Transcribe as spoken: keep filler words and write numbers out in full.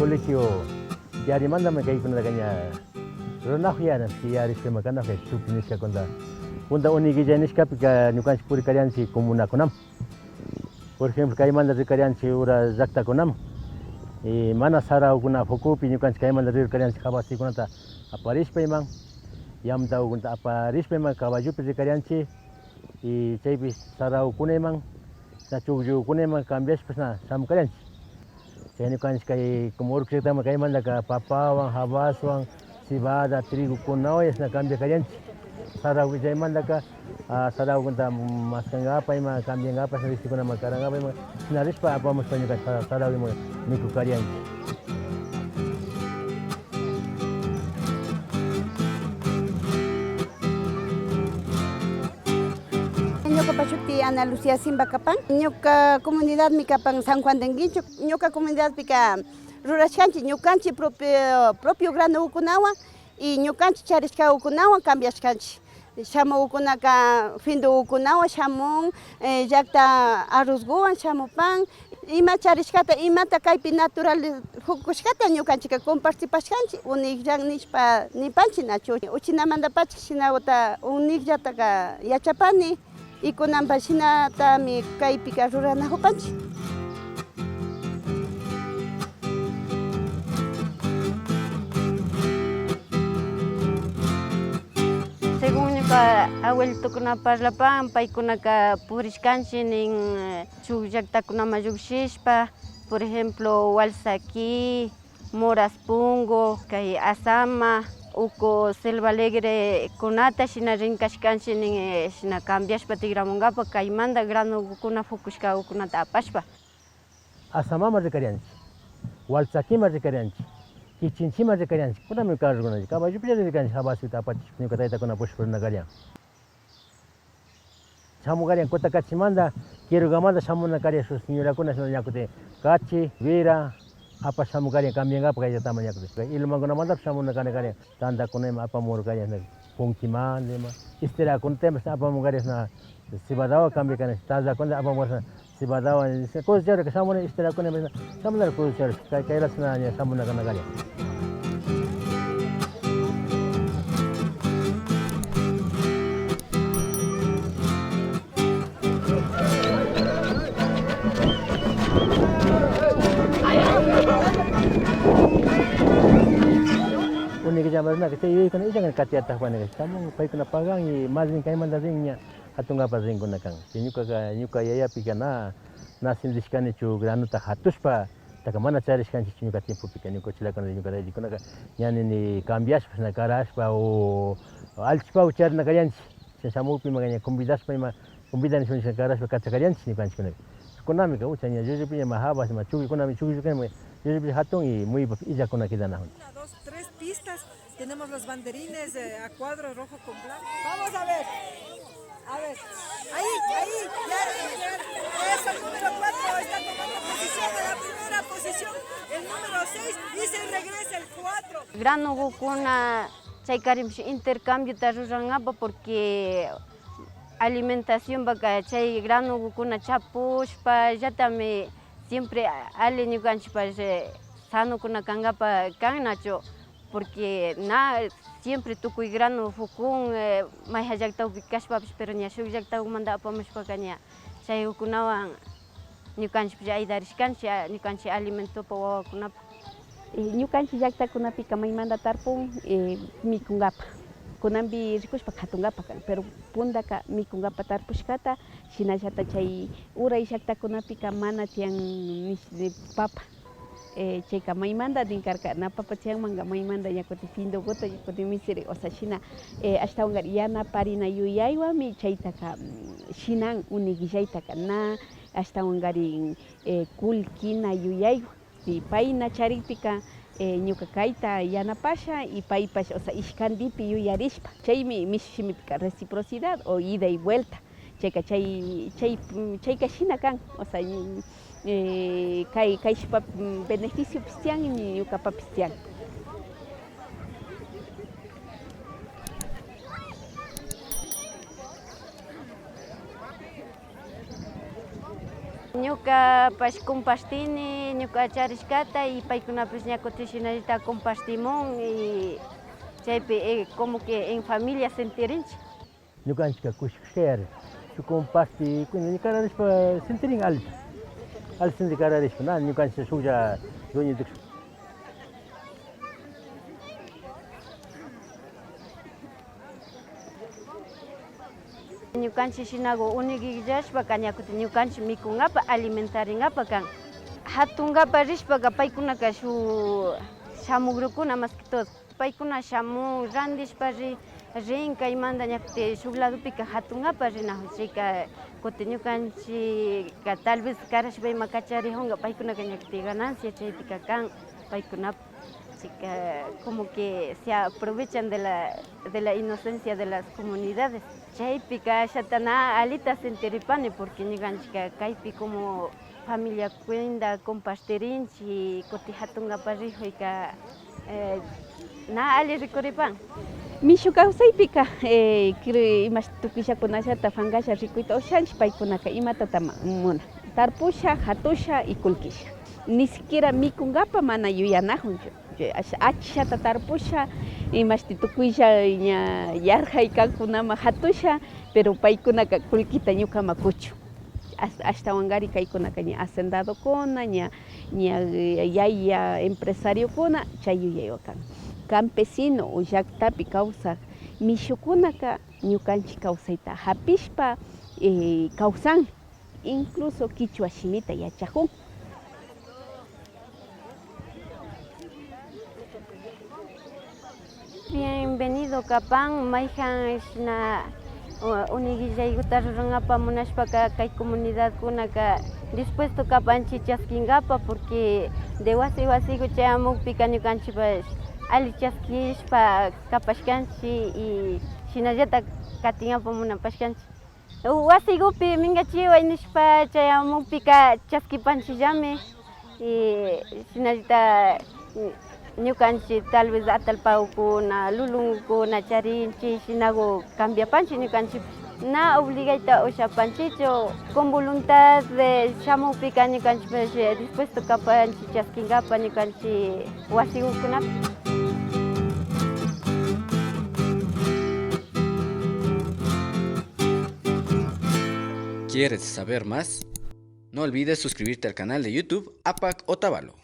Colegio yarimandami kaykunataka ña ruranajuyana, yarishpami kanajuyana shuti nishkakunata. Punta uniguillay nishkapika ñukanchik purikarianchik comunakunaman. Por ejemplo, kaymanta rikarianchik ura llaktakunaman. Y mana sarakukuna pukupi ñukanchik kaymanta rikarianchik jabasikunata aparishpa ima, yamtakukunata aparishpa ima, caballopi rikarianchik. Y chaypi sarakukuna ima, chukllukuna ima cambiashpa shina shamukarianchik. Chay ñukanchik kay como Urku llaktaman kaymantaka papawan, habaswan, cebada, trigukunawan yashna cambiakarianchik. Saraku chaymantaka, ah, sarakukunata maskangapa ima cambiangapa, shina vistikunaman karangapa ima, shina rishpa apamushpa ñuka sa-, saraku ima mikukarianchik. Ñukapak shuti Ana Lucía Simba kapan. Ñuka comunidadmi kapan San Juan de Anguincho. Ñuka comunidadpika rurashkanchik ñukanchik propio, propio granokukunawan y ñukanchik charishkakukunawan cambiashkanchik. Shamukukunaka findukukunawan shamun, eh, llakta arrozkuwan shamupan. Ima charishkata, imata kaypi natural pukushkata ñukanchikka compartipashkanchik, uniguillay nishpa nipanchik, nachu. Uchinamantapacha shinata uniguillataka yachapani, y kunanpa shinatami kaypika ruranakupanchik. Según ñuka abuelitokuna parlapan, paykunaka purishkanchik nin, eh, shuk llaktakunaman llukshishpa, por ejemplo, Walsaki, Moras Pungo, kay Asama, uku Selva Alegrekunata shina rinkashkanchik nin, eh, shina cambiashpa tikramunkapa, kaymanta granokukuna pukushkakukunata apashpa. Asamama rikarianchik, Walsakima rikarianchik, Kichinchima rikarianchik, kunanmi carrokunanchik, caballopilla rikarianchik, habasita apachishpa ñuka taytakuna pushakuna karian. Shamunkarian Kutacachimanta, Quirogamanta shamuna karian shuk señorakuna, shina ña kutin kachi, wira apash shamunkarian cambiankapa kay llaktaman ña kutin. Kay Ilumankunamantapash shamuna karian, karian, tantakuna ima apamurkarian, shina punkimanta ima, esterakunata ima shina apamunkarian, shina cebadawan cambiakarian, tallakunata apamunkarian, shina cebadawan, shina cosechadora shamuna, esterakunata ima shina shamunata cosechadora, kay, kay latashna ña shamuna kana karian. Uniguillay rinaka chay yuyaykuna illanka katiyatakpanika shamun, paykuna pagan y más bien kaymanta rin ña jatunkapak rinkuna kan. Chay ñukaka, ñuka yayapika na, na sintishkanichu granota jatushpa. Taka mana charishkanchikchu ñuka tiempopika, ñuka uchilakuna, ñuka taytikunaka ña nini cambiashpa, shina karashpa o allchishpawan charina karianchik. Chashna shamukpi ima ña convidashpa ima, convida nishpa, nishpa karashpa kachakarianchik ñukanchikkunaka. Kunanmika ucha ña llullupi ña ima habas, ima chukikunami, chukllukunami llullupi jatun y muy illakuna kidanajun. Una, dos, tres pistas. Tenemos los banderines, eh, a cuadro rojo con blanco. Vamos a ver. A ver. Ahí, ahí. Ya, ya, ya. Eso, el número cuatro está tomando posición de la primera posición. El número seis y se regresa el cuatro. Granokukuna chaykarinpish intercambiota rurankapa porque alimentacionpaka chay granokukuna chapushpa llatami siempre alli ñukanchikpash, eh, sanokuna kankapa kan nachu. Porque na siempre tukuy grano pukun, eh, mayjan llaktakupi kashpapish, pero ña shuk llaktakumanta apamushpaka ña chaykunawan ñukanchikpish ayudarishkanchik, a-, ñukanchik alimentopa wawakunapa. Eh, ñukanchik llaktakunapika maymanta tarpun, eh, mikunkapa. Kunanpi rikushpa katunkapa kan, pero puntaka mikunkapa tarpushkata, shinallata chay uray llaktakunapika mana tiyan ni, ni papa. Eh, chayka maymanta nin karka, na papa tiyanmanka, maymanta ña kutin findukuta, ña kutin misiri, o sea, shina, eh, ashtawankari yanaparina yuyaywanmi chaytaka, mm, shinan uniguillaytaka, na ashtawankarin, eh, kullkina yuyaywan. Y pay na charikpika, eh, ñuka kayta yanapasha y paypash, o sea, ishkantipi yuyarishpa. Chaymi mishu shimipika reciprocidad o ida y vuelta. Chayka chay, chay, chayka shina kan, o sea, eh, kay, kayshukpa beneficiopish tiyan, ñukapapish tiyan. Ñukapash compartini, ñuka charishkata y paykunapash ña kutin shinallata compartimun y chaypi, eh, como que en familia sentirinchik. Ñukanchikka kushikushkayari, shuk compartikuna ña kararishpa sentirin allita, alli senti kararishpa, na ñukanchik shuklla dueño de Ñukanchik shinaku uniguillashpaka ña kutin ñukanchik mikunkapa, alimentarinkapak kan. Jatunkapak rishpaka paykunaka shuk shamugrukuna más que todo. Paykuna shamun randishpa ri-, rin kaymanta ña kutin shuk ladopika jatunkapak rinajun chayka kutin ñukanchikka tal vez karashpa ima kacharijunka paykunaka ña kutin ganancia chaypika kan paykunapa. Chayka como que se aprovechan de la, de la inocencia de las comunidades. Chaypika ashata na allita sentiripani, porque ñukanchikka kaypi como familia cuenta compartirinchik, kutin jatunkapak rijuyka, eh, na alli rikuripan. Mishu kawsaypika, eh, kiri-, imash tukuyllakunallata pankalla rikuyta ushanchik, paykunaka imatata ma-, munan, tarpusha, jatusha y kullkisha. Ni siquiera mikunkapak mana yuyanajunchu. Chay ash-, achishata tarpusha, imashti tukuylla ña yarjay kankunaman jatusha, pero paykunaka kullkita ñukaman kuchun. As-, ashtawankarin kaykunaka ña hacendadokuna, ña, ña, eh, yaya empresariokuna chay yuyaywan kan. Campesino o llaktapi kawsak mishukunaka ñukanchik kawsayta japishpa, eh, kawsan. Incluso kichwa shimita yachajun. Bienvenido kapan, mayjan shina, uh, uniguillayguta rurankapak munashpaka kay comunidadkunaka dispuesto kapanchik chaskinkapak, porque de wasi wasiku chayamukpika ñukanchikpash alli chaskishpa kapashkanchik y shinallata katinkapak munapashkanchik. Wasigupi mingachiway nishpa chayamukpika chaskipanchikllami, y shinallata ñukanchik tal vez atallpakukuna, lulukuna charinchik, shinaku cambiapanchik ñukanchikpash. Na obligayta ushapanchikchu, con voluntad de shamukpika ñukanchikpash dispuesto kapanchik chaskinkapak ñukanchik wasigukunapi. ¿Quieres saber más? No olvides suscribirte al canal de YouTube Apak Otavalo.